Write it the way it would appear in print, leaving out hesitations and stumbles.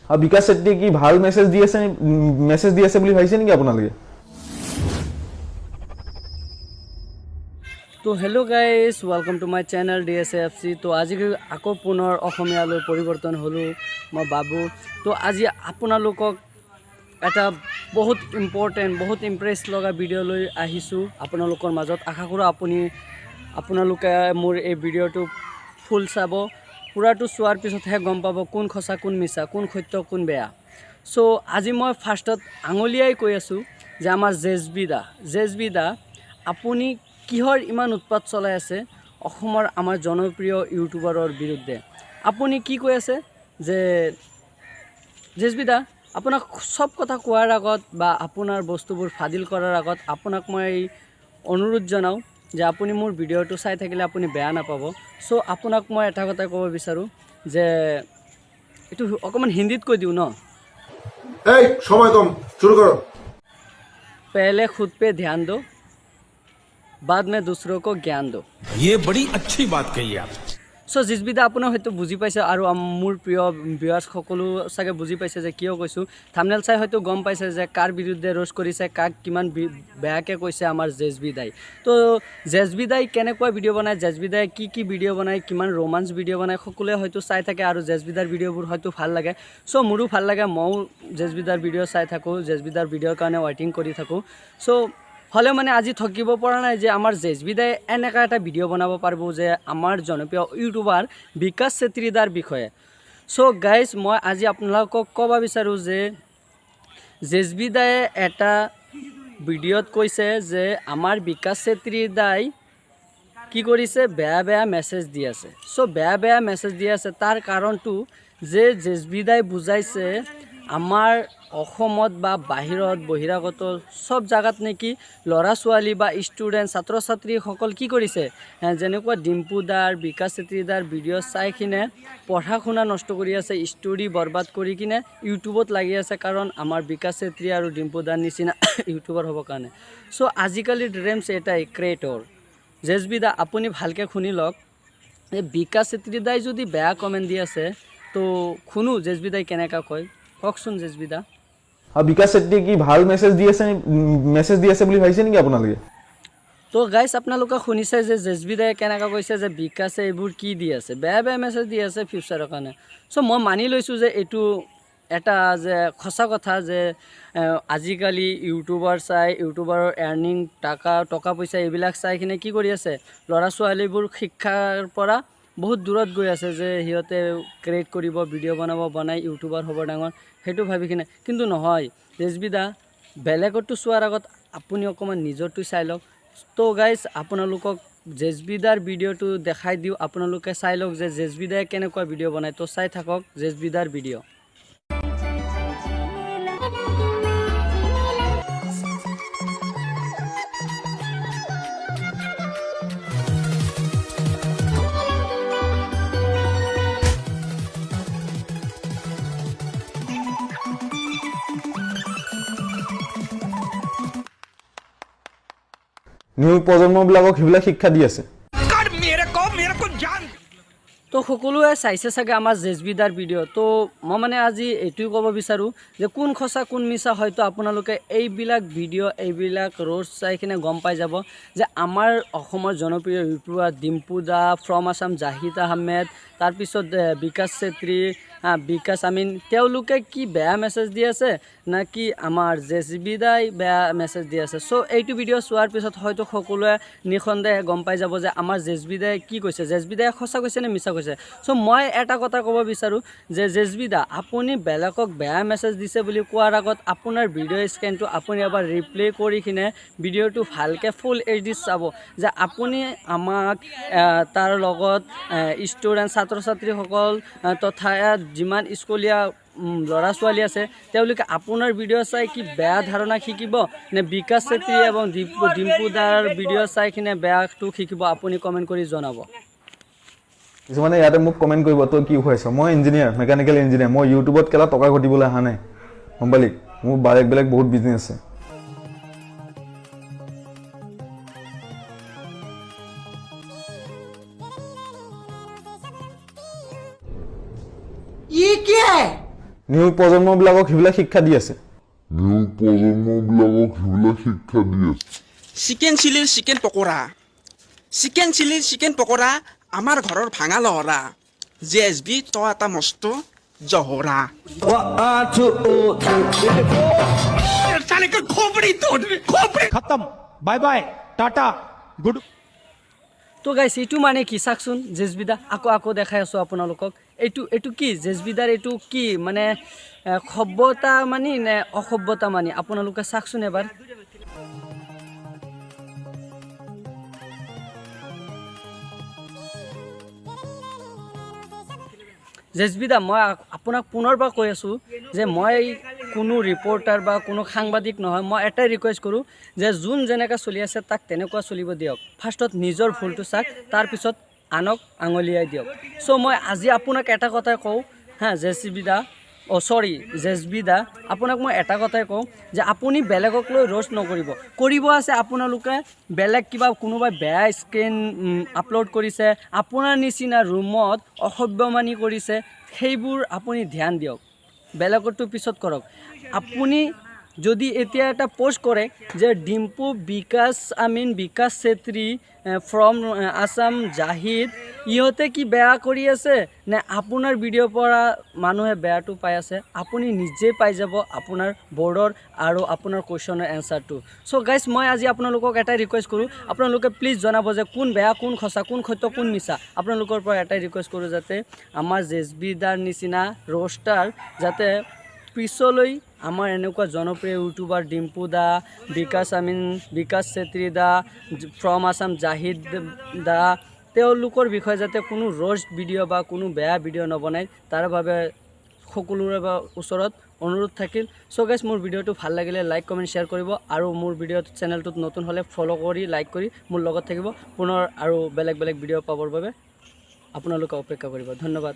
আৰু বিকাশ চেত্ৰীয়ে কি ভাল মেছেজ দি আছে, মেছেজ দি আছে বুলি ভাবিছে নেকি আপোনালোকে? তো hello guys, welcome to my channel DSFC। তো আজি আকৌ পুনৰ অসমীয়ালৈ পৰিৱৰ্তন হ'লোঁ মই বাবু। তো আজি আপোনালোকক এটা বহুত ইম্পৰ্টেণ্ট, বহুত ইমপ্ৰেছ লগা ভিডিঅ' লৈ আহিছোঁ আপোনালোকৰ মাজত। আশা কৰোঁ আপোনালোকে মোৰ এই ভিডিঅ'টো ফুল চাব। পূৰাটো চোৱাৰ পিছতহে গম পাব কোন সঁচা, কোন মিছা, কোন সত্য, কোন বেয়া। চ' আজি মই ফাৰ্ষ্টত আঙুলিয়াই কৈ আছোঁ যে আমাৰ জেচবি দা, জেচবি দা, আপুনি কিহৰ ইমান উৎপাত চলাই আছে অসমৰ আমাৰ জনপ্ৰিয় ইউটিউবাৰৰ বিৰুদ্ধে? আপুনি কি কৈ আছে যে জেচবি দা, আপোনাক চব কথা কোৱাৰ আগত বা আপোনাৰ বস্তুবোৰ ফাদিল কৰাৰ আগত আপোনাক মই অনুৰোধ জনাওঁ যে আপুনি মোৰ ভিডিঅ'টো চাই থাকিলে আপুনি বেয়া নাপাব। চ' আপোনাক মই এটা কথা ক'ব বিচাৰোঁ যে এইটো অকণমান হিন্দীত কৈ দিওঁ ন। এই, সময় কম, শুরু করো। पहले खुद पे ध्यान दो, बाद में दूसरों को ज्ञान दो। ये बड़ी अच्छी बात कही आप। চ' জেচবিদা, আপোনাৰ হয়তো বুজি পাইছে আৰু মোৰ প্ৰিয় ভিউৱাৰ্ছ সকলো চাগে বুজি পাইছে যে কিয় কৈছোঁ। থামনেল চাই হয়তো গম পাইছে যে কাৰ বিৰুদ্ধে ৰোষ্ট কৰিছে, কাক কিমান বেয়াকৈ কৈছে আমাৰ জেচবি দাই। তো জেচবি দাই কেনেকুৱা ভিডিঅ' বনায়, জেচবি দাই কি কি ভিডিঅ' বনায়, কিমান ৰোমাঞ্চ ভিডিঅ' বনায়, সকলোৱে হয়তো চাই থাকে আৰু জেচবি দাৰ ভিডিঅ'বোৰ হয়তো ভাল লাগে। চ' মোৰো ভাল লাগে, ময়ো জেচবি দাৰ ভিডিঅ' চাই থাকোঁ, জেচবি দাৰ ভিডিঅ'ৰ কাৰণে ৱেইটিং কৰি থাকোঁ। চ' হ'লেও মানে আজি থাকিব পৰা নাই যে আমাৰ জেচবি দাই এনেকুৱা এটা ভিডিঅ' বনাব পাৰিব যে আমাৰ জনপ্ৰিয় ইউটিউবাৰ বিকাশ চেত্ৰী দাৰ বিষয়ে। চ' গাইজ, মই আজি আপোনালোকক ক'ব বিচাৰোঁ যে জেচবি দায়ে এটা ভিডিঅ'ত কৈছে যে আমাৰ বিকাশ চেত্ৰী দাই কি কৰিছে, বেয়া বেয়া মেছেজ দি আছে। চ' বেয়া বেয়া মেছেজ দি আছে, তাৰ কাৰণটো যে জেচবি দাই বুজাইছে, আমাৰ অসমত বা বাহিৰত বহিৰাগত চব জেগাত নেকি ল'ৰা ছোৱালী বা ষ্টুডেণ্ট, ছাত্ৰ ছাত্ৰীসকল কি কৰিছে, যেনেকুৱা ডিম্পু দাৰ, বিকাশ চেত্ৰী দাৰ ভিডিঅ' চাই কিনে পঢ়া শুনা নষ্ট কৰি আছে, ষ্টৰি বৰবাদ কৰি কিনে ইউটিউবত লাগি আছে, কাৰণ আমাৰ বিকাশ চেত্ৰী আৰু ডিম্পু দাৰ নিচিনা ইউটিউবাৰ হ'বৰ কাৰণে। চ' আজিকালি ড্ৰিমছ এটাই, ক্ৰিয়েটৰ। জেচবি দা, আপুনি ভালকৈ শুনি লওক। এই বিকাশ চেত্ৰী দাই যদি বেয়া কমেণ্ট দি আছে, তো শুনো জেচবি দাই কেনেকুৱা কয়। কওকচোন জেচবি দা। আৰু বিকাশ চেত্ৰীয়ে কি ভাল মেছেজ দি আছে, মেছেজ দি আছে বুলি ভাবিছে নেকি আপোনালোকে? তো গাইছ, আপোনালোকে শুনিছে যে জেচবি দাই কেনেকুৱা কৈছে যে বিকাশে এইবোৰ কি দি আছে, বেয়া বেয়া মেছেজ দি আছে ফিউচাৰৰ কাৰণে। চ' মই মানি লৈছোঁ যে এইটো এটা যে সঁচা কথা যে আজিকালি ইউটিউবাৰ চাই, ইউটিউবাৰৰ এৰ্নিং, টকা পইচা এইবিলাক চাই কিনে কি কৰি আছে, ল'ৰা ছোৱালীবোৰ শিক্ষাৰ পৰা বহুত দূৰত গৈ আছে যে সিহঁতে ক্ৰিয়েট কৰিব, ভিডিঅ' বনাব, বনাই ইউটিউবাৰ হ'ব ডাঙৰ, সেইটো ভাবি কিনে। কিন্তু নহয় জেচবি দা, বেলেগৰটো চোৱাৰ আগত আপুনি অকণমান নিজৰটো চাই লওক। তো গাইজ, আপোনালোকক জেচবি দাৰ ভিডিঅ'টো দেখাই দিওঁ, আপোনালোকে চাই লওক যে জেচবি দাই কেনেকুৱা ভিডিঅ' বনায়। তো চাই থাকক জেচবি দাৰ ভিডিঅ'। নিউ প্ৰজন্মবিলাকক সেইবিলাক শিক্ষা দি আছে। তো সকলোৱে চাইছে চাগে আমাৰ জেচবি দাৰ ভিডিঅ'। তো মই মানে আজি এইটোৱে ক'ব বিচাৰোঁ যে কোন সঁচা, কোন মিছা, হয়তো আপোনালোকে এইবিলাক ভিডিঅ', এইবিলাক ৰোষ্ট চাই কিনে গম পাই যাব যে আমাৰ অসমৰ জনপ্ৰিয় ইউটিউবাৰ ডিম্পু দা, ফ্ৰম আছাম জাহিদ আহমেদ, তাৰপিছত বিকাশ চেত্ৰী, বিকাশ আমিন, তেওঁলোকে কি বেয়া মেছেজ দি আছে না কি আমাৰ জেচবি দাই বেয়া মেছেজ দি আছে। চ' এইটো ভিডিঅ' চোৱাৰ পিছত হয়তো সকলোৱে নিঃসন্দেহে গম পাই যাব যে আমাৰ জেচবি দাই কি কৈছে, জেচবি দাই সঁচা কৈছে নে মিছা কৈছে। চ' মই এটা কথা ক'ব বিচাৰোঁ যে জেচবি দা, আপুনি বেলেগক বেয়া মেছেজ দিছে বুলি কোৱাৰ আগত আপোনাৰ ভিডিঅ' স্ক্ৰীনটো আপুনি এবাৰ ৰিপ্লে কৰি কিনে ভিডিঅ'টো ভালকৈ ফুল এইচ ডি চাব যে আপুনি আমাক তাৰ লগত ষ্টুডেণ্ট, ছাত্ৰ ছাত্ৰীসকল তথা যিমান স্কুলীয়া ল'ৰা ছোৱালী আছে, তেওঁলোকে আপোনাৰ ভিডিঅ' চাই কি বেয়া ধাৰণা শিকিব নে বিকাশ চেত্ৰী এবং ডিম্পু দাৰ ভিডিঅ' চাই কিনে বেয়াটো শিকিব, আপুনি কমেণ্ট কৰি জনাব। কিছুমানে ইয়াতে মোক কমেণ্ট কৰিব, তই কি খুৱাইছ? মই ইঞ্জিনিয়াৰ, মেকানিকেল ইঞ্জিনিয়াৰ। মই ইউটিউবত কেলা টকা ঘটিবলৈ অহা নাই, গম পালি? মোৰ বেলেগ বেলেগ বহুত বিজনেছ আছে। ये क्या है? নিউ প্ৰজন্মবিলাকক সেইবিলাক শিক্ষা দি আছে। নিউ প্ৰজন্মবিলাকক সেইবিলাক শিক্ষা দি আছে। চিকেন চিলিৰ চিকেন পকৰা, চিকেন চিলিৰ চিকেন পকৰা, আমাৰ ঘৰৰ ভাঙা লহৰা। জে এছ বি, তই এটা মস্ত জহৰা। खत्म, बाय बाय, टाटा, गुड। তো গাইছ, এইটো মানে কি চাওকচোন। জেচবিদা আকৌ আকৌ দেখাই আছোঁ আপোনালোকক। এইটো কি জেচবিদাৰ? এইটো কি মানে সভ্যতা মানি নে অসভ্যতা মানি, আপোনালোকে চাওকচোন এবাৰ। জেচবিদা, মই আপোনাক পুনৰবাৰ কৈ আছোঁ যে মই কোনো ৰিপৰ্টাৰ বা কোনো সাংবাদিক নহয়। মই এটাই ৰিকুৱেষ্ট কৰোঁ যে যোন যেনেকৈ চলি আছে, তাক তেনেকুৱা চলিব দিয়ক। ফাৰ্ষ্টত নিজৰ ভুলটো চাওক, তাৰপিছত আনক আঙুলিয়াই দিয়ক। চ' মই আজি আপোনাক এটা কথাই কওঁ হা, জেচিবিদা, অ' চৰি, জেচবিদা, আপোনাক মই এটা কথাই কওঁ যে আপুনি বেলেগক লৈ ৰ'ষ্ট নকৰিব। কৰিব আছে আপোনালোকে বেলেগ কিবা, কোনোবাই বেয়া স্ক্ৰীণ আপলোড কৰিছে, আপোনাৰ নিচিনা ৰুমত অসভ্যমানি কৰিছে, সেইবোৰ আপুনি ধ্যান দিয়ক, বেলেগৰটো পিছত কৰক। আপুনি যদি এতিয়া এটা প'ষ্ট কৰে যে ডিম্পু, বিকাশ আমিন, বিকাশ চেত্ৰী ফ্ৰম আছাম, জাহিদ, ইহঁতে কি বেয়া কৰি আছে নে আপোনাৰ ভিডিঅ'ৰ পৰা মানুহে বেয়াটো পাই আছে, আপুনি নিজে পাই যাব আপোনাৰ বৰ্ডৰ আৰু আপোনাৰ কুৱেশ্যনৰ এনচাৰটো। চ' গাইজ, মই আজি আপোনালোকক এটাই ৰিকুৱেষ্ট কৰোঁ, আপোনালোকে প্লিজ জনাব যে কোন বেয়া, কোন সঁচা, কোন সত্য, কোন মিছা। আপোনালোকৰ পৰা এটাই ৰিকুৱেষ্ট কৰোঁ যাতে আমাৰ জেচবি দাৰ নিচিনা ৰ'ষ্টাৰ যাতে পিছলৈ আমাৰ এনেকুৱা জনপ্ৰিয় ইউটিউবাৰ ডিম্পু দা, বিকাশ আমিন, বিকাশ চেত্ৰী দা ফ্ৰম আছাম, জাহিদ দা, তেওঁলোকৰ বিষয়ে যাতে কোনো ৰ'ষ্ট ভিডিঅ' বা কোনো বেয়া ভিডিঅ' নবনায়, তাৰ বাবে সকলোৰে ওচৰত অনুৰোধ থাকিল। চ' গাইজ, মোৰ ভিডিঅ'টো ভাল লাগিলে লাইক, কমেণ্ট, শ্বেয়াৰ কৰিব আৰু মোৰ ভিডিঅ' চেনেলটোত নতুন হ'লে ফ'ল' কৰি, লাইক কৰি মোৰ লগত থাকিব। পুনৰ আৰু বেলেগ বেলেগ ভিডিঅ' পাবৰ বাবে আপোনালোকে অপেক্ষা কৰিব। ধন্যবাদ।